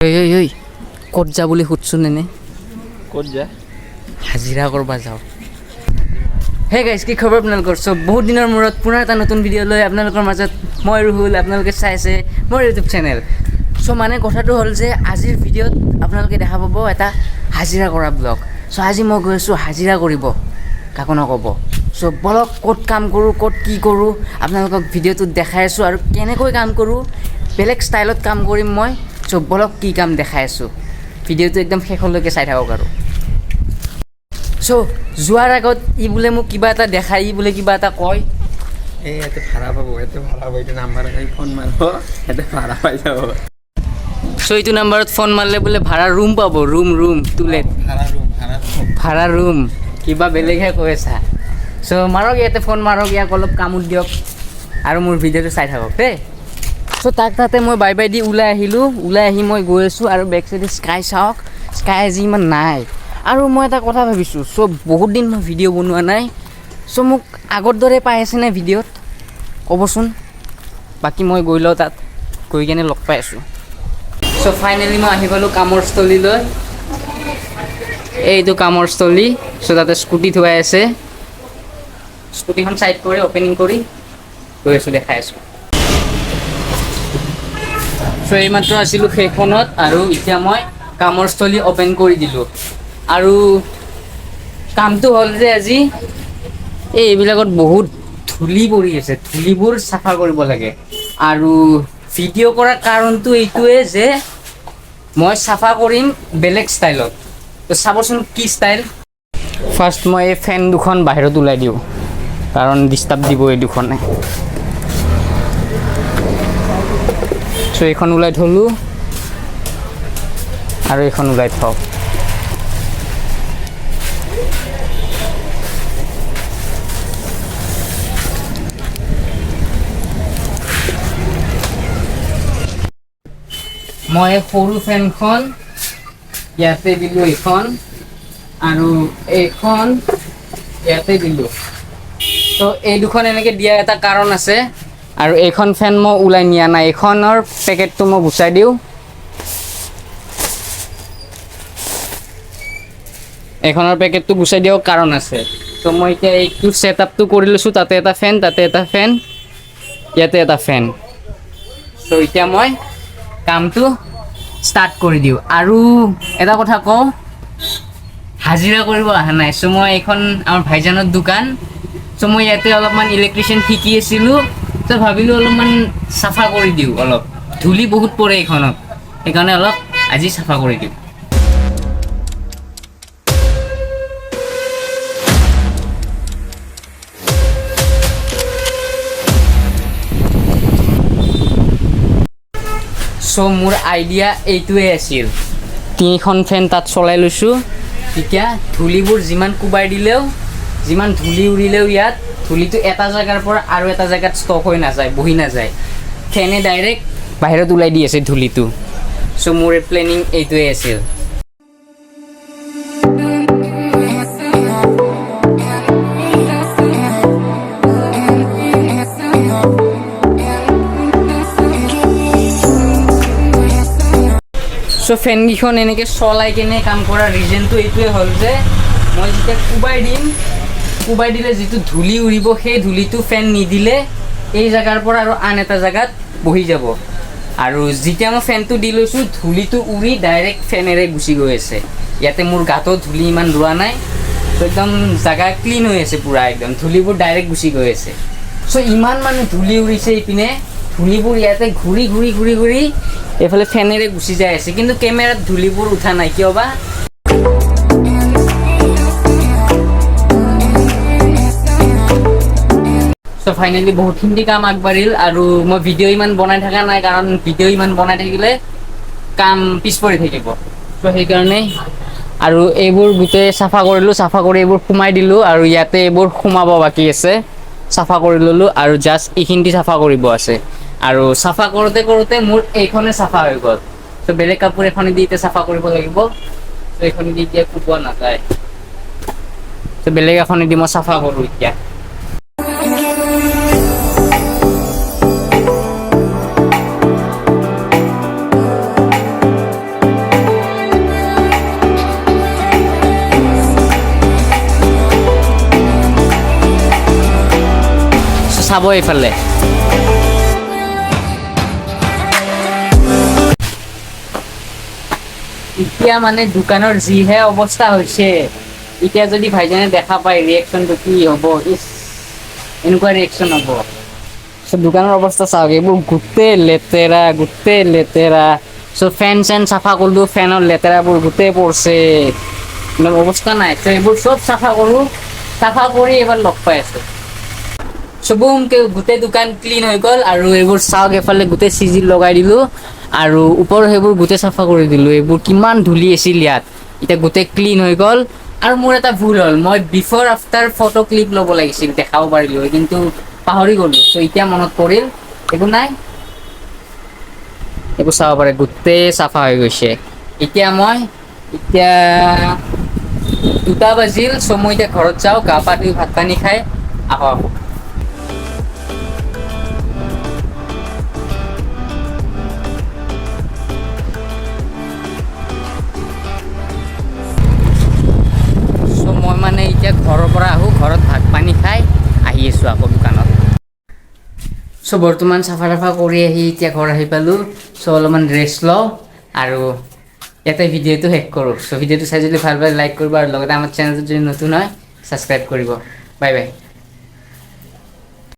ঐ ঐ ঐ, ক'ত যা বুলি সুধচোন এনে। ক'ত যা? হাজিৰা কৰবা যাওঁ। হে গাইজ, কি খবৰ আপোনালোকৰ? চ' বহুত দিনৰ মূৰত পুনৰ এটা নতুন ভিডিঅ' লৈ আপোনালোকৰ মাজত মই ৰুহুল। আপোনালোকে চাই আছে মোৰ ইউটিউব চেনেল। চ' মানে কথাটো হ'ল যে আজিৰ ভিডিঅ'ত আপোনালোকে দেখা পাব এটা হাজিৰা কৰা ব্লগ। চ' আজি মই গৈ আছোঁ হাজিৰা কৰিব, কাকো নক'ব। চ' বলক, ক'ত কাম কৰোঁ, ক'ত কি কৰোঁ আপোনালোকক ভিডিঅ'টোত দেখাই আছোঁ আৰু কেনেকৈ কাম কৰোঁ, বেলেগ ষ্টাইলত কাম কৰিম মই। চ' বলক, কি কাম দেখাই আছোঁ, ভিডিঅ'টো একদম শেষলৈকে চাই থাকক। আৰু চ' যোৱাৰ আগত ই বোলে মোক কিবা এটা দেখাই, ই বোলে কিবা এটা কয়। এই ইয়াতে ভাড়া পাব, ইয়াতে ভাড়া পাব। এইটো নাম্বাৰ ফোন মাৰিব, ইয়াতে ভাড়া পাই যাব। চ' এইটো নাম্বাৰত ফোন মাৰিলে বোলে ভাড়া ৰুম পাব, ৰুম ৰুম টুলেট। ভাড়া ৰুম, ভাড়া ৰুম। ভাড়া ৰুম, কিবা বেলেগহে কৈ আছা। চ' মাৰক ইয়াতে ফোন মাৰক, ইয়াক অলপ কামত দিয়ক আৰু মোৰ ভিডিঅ'টো চাই থাকক দেই। চ' তাক তাতে মই বাই বাই the ওলাই আহিলোঁ। ওলাই আহি মই গৈ আছোঁ আৰু বেক চাইডে স্কাই চাওক, স্কাই আজি ইমান নাই। আৰু মই এটা কথা ভাবিছোঁ, চ' বহুত দিন মই ভিডিঅ' বনোৱা নাই। চ' মোক আগৰ দৰে পাই আছেনে ভিডিঅ'ত, ক'বচোন। বাকী মই গৈ লওঁ, তাত গৈ কেনে লগ পাই আছোঁ। চ' ফাইনেলি মই আহি পালোঁ কামৰ স্থলীলৈ। এইটো কামৰ স্থলী। চ' তাতে স্কুটি থোৱাই আছে। স্কুটিখন চাইড কৰি অ'পেনিং কৰি গৈ আছোঁ, দেখাই আছোঁ। চ' এইমাত্ৰ আছিলোঁ সেইখনত আৰু এতিয়া মই কামৰ স্থলী অ'পেন কৰি দিলোঁ। আৰু কামটো হ'ল যে আজি এই এইবিলাকত বহুত ধূলি পৰি আছে, ধূলিবোৰ চাফা কৰিব লাগে। আৰু ভিডিঅ' কৰাৰ কাৰণটো এইটোৱে যে মই চাফা কৰিম বেলেগ ষ্টাইলত। তো চাবচোন কি ষ্টাইল। ফাৰ্ষ্ট মই এই ফেন দুখন বাহিৰত ওলাই দিওঁ, কাৰণ ডিষ্টাৰ্ব দিব এই দুখনে। চ' এইখন ওলাই থ'লোঁ আৰু এইখন ওলাই থওঁ। মই এই সৰু ফেনখন ইয়াতে দিলোঁ, এইখন আৰু এইখন ইয়াতে দিলোঁ। ত' এই দুখন এনেকৈ দিয়া এটা কাৰণ আছে। আৰু এইখন ফেন মই ওলাই নিয়া নাই, এইখনৰ পেকেটটো মই গুচাই দিওঁ। এইখনৰ পেকেটটো গুচাই দিয়াৰ কাৰণ আছে। ত' মই এতিয়া এইটো ছেট আপটো কৰি লৈছোঁ। তাতে এটা ফেন, তাতে এটা ফেন, ইয়াতে এটা ফেন। চ' এতিয়া মই কামটো ষ্টাৰ্ট কৰি দিওঁ। আৰু এটা কথা কওঁ, হাজিৰা কৰিব অহা নাই। চ' মই এইখন আমাৰ ভাইজানৰ দোকান। চ' মই ইয়াতে অলপমান ইলেক্ট্ৰিচিয়ান শিকি আছিলোঁ। চ' ভাবিলোঁ অলপমান চাফা কৰি দিওঁ, অলপ ধূলি বহুত পৰে এইখনত, সেইকাৰণে অলপ আজি চাফা কৰি দিওঁ। চ' মোৰ আইডিয়া এইটোৱে আছিল। তিনিখন ফেন তাত চলাই লৈছোঁ। তেতিয়া ধূলিবোৰ যিমান কোবাই দিলেও, যিমান ধূলি উৰিলেও, ইয়াত ধূলিটো এটা জেগাৰ পৰা আৰু এটা জেগাত ষ্টক হৈ নাযায়, বহি নাযায়। ফেনে ডাইৰেক্ট বাহিৰত ওলাই দি আছে ধূলিটো। চ' মোৰ প্লেনিং এইটোৱে আছিল। চ' ফেনকেইখন এনেকৈ চলাই কেনে কাম কৰাৰ ৰিজনটো এইটোৱে হ'ল যে মই যেতিয়া কোবাই দিম, কোবাই দিলে যিটো ধূলি উৰিব, সেই ধূলিটো ফেন নিদিলে এই জেগাৰ পৰা আৰু আন এটা জেগাত বহি যাব। আৰু যেতিয়া মই ফেনটো দি লৈছোঁ, ধূলিটো উৰি ডাইৰেক্ট ফেনেৰে গুচি গৈ আছে। ইয়াতে মোৰ গাতো ধূলি ইমান ৰোৱা নাই। চ' একদম জেগা ক্লিন হৈ আছে পূৰা, একদম ধূলিবোৰ ডাইৰেক্ট গুচি গৈ আছে। চ' ইমান মানে ধূলি উৰিছে ইপিনে, ধূলিবোৰ ইয়াতে ঘূৰি ঘূৰি ঘূৰি ঘূৰি এইফালে ফেনেৰে গুচি যাই আছে, কিন্তু কেমেৰাত ধূলিবোৰ উঠা নাই, কিয় বা। চ' ফাইনেলি বহুতখিনি কাম আগবাঢ়িল। আৰু মই ভিডিঅ' ইমান বনাই থকা নাই, কাৰণ ভিডিঅ' ইমান বনাই থাকিলে কাম পিছ পৰি থাকিব। চ' সেইকাৰণে আৰু এইবোৰ গোটেই চাফা কৰিলোঁ, চাফা কৰি এইবোৰ সোমাই দিলোঁ। আৰু ইয়াতে এইবোৰ সোমাব বাকী আছে, চাফা কৰি ল'লোঁ। আৰু জাষ্ট এইখিনি চাফা কৰিব আছে। আৰু চাফা কৰোঁতে কৰোঁতে মোৰ এইখনে চাফা হৈ গ'ল। চ' বেলেগ কাপোৰ এখনেদি এতিয়া চাফা কৰিব লাগিব। চ' এইখনেদি এতিয়া কোবোৱা নাযায়। চ' বেলেগ এখনেদি মই চাফা কৰোঁ এতিয়া। চাব এইফালে। এতিয়া মানে দোকানৰ যিহে অৱস্থা হৈছে, এতিয়া যদি ভাইজানে দেখা পায়, ৰিয়েকশ্যনটো কি হ'ব! ইচ, এনেকুৱা ৰিয়েকশ্যন হ'ব। চ' দোকানৰ অৱস্থা চাওক, এইবোৰ গোটেই লেতেৰা, গোটেই লেতেৰা। চ' ফেন চেন চাফা কৰিলোঁ, ফেনৰ লেতেৰাবোৰ গোটেই পৰিছে, একদম অৱস্থা নাই। চ' এইবোৰ চব চাফা কৰোঁ, চাফা কৰি এইবাৰ লগ পাই আছোঁ। চ' বুমকে গোটেই দোকান ক্লিন হৈ গ'ল। আৰু এইবোৰ চাওক, এইফালে গোটেই চিজিল লগাই দিলোঁ আৰু ওপৰৰ সেইবোৰ গোটেই চাফা কৰি দিলোঁ। এইবোৰ কিমান ধূলি আছিল ইয়াত, এতিয়া গোটেই ক্লিন হৈ গ'ল। আৰু মোৰ এটা ভুল হ'ল, মই বিফ'ৰ আফটাৰ ফটো ক্লিপ ল'ব লাগিছিল, দেখাব পাৰিলোঁ হয়, কিন্তু পাহৰি গ'লোঁ। চ' এতিয়া মনত পৰিল, একো নাই। এইবোৰ চাব পাৰে, গোটেই চাফা হৈ গৈছে। এতিয়া মই এতিয়া 2টা বাজিল। চ' মই এতিয়া ঘৰত যাওঁ, গা পা ধুই ভাত পানী খাই আহোঁ আকৌ। চ' মই মানে এতিয়া ঘৰৰ পৰা আহোঁ, ঘৰত ভাত পানী খাই আহি আছোঁ আকৌ দোকানত। চ' বৰ্তমান চাফা তাফা কৰি আহি এতিয়া ঘৰ আহি পালোঁ। চ' অলপমান ৰেষ্ট লওঁ আৰু ইয়াতে ভিডিঅ'টো শেষ কৰোঁ। চ' ভিডিঅ'টো চাই যদি ভাল পায়, লাইক কৰিব আৰু লগতে আমাৰ চেনেলটো যদি নতুন হয়, ছাবস্ক্ৰাইব কৰিব। Bye bye.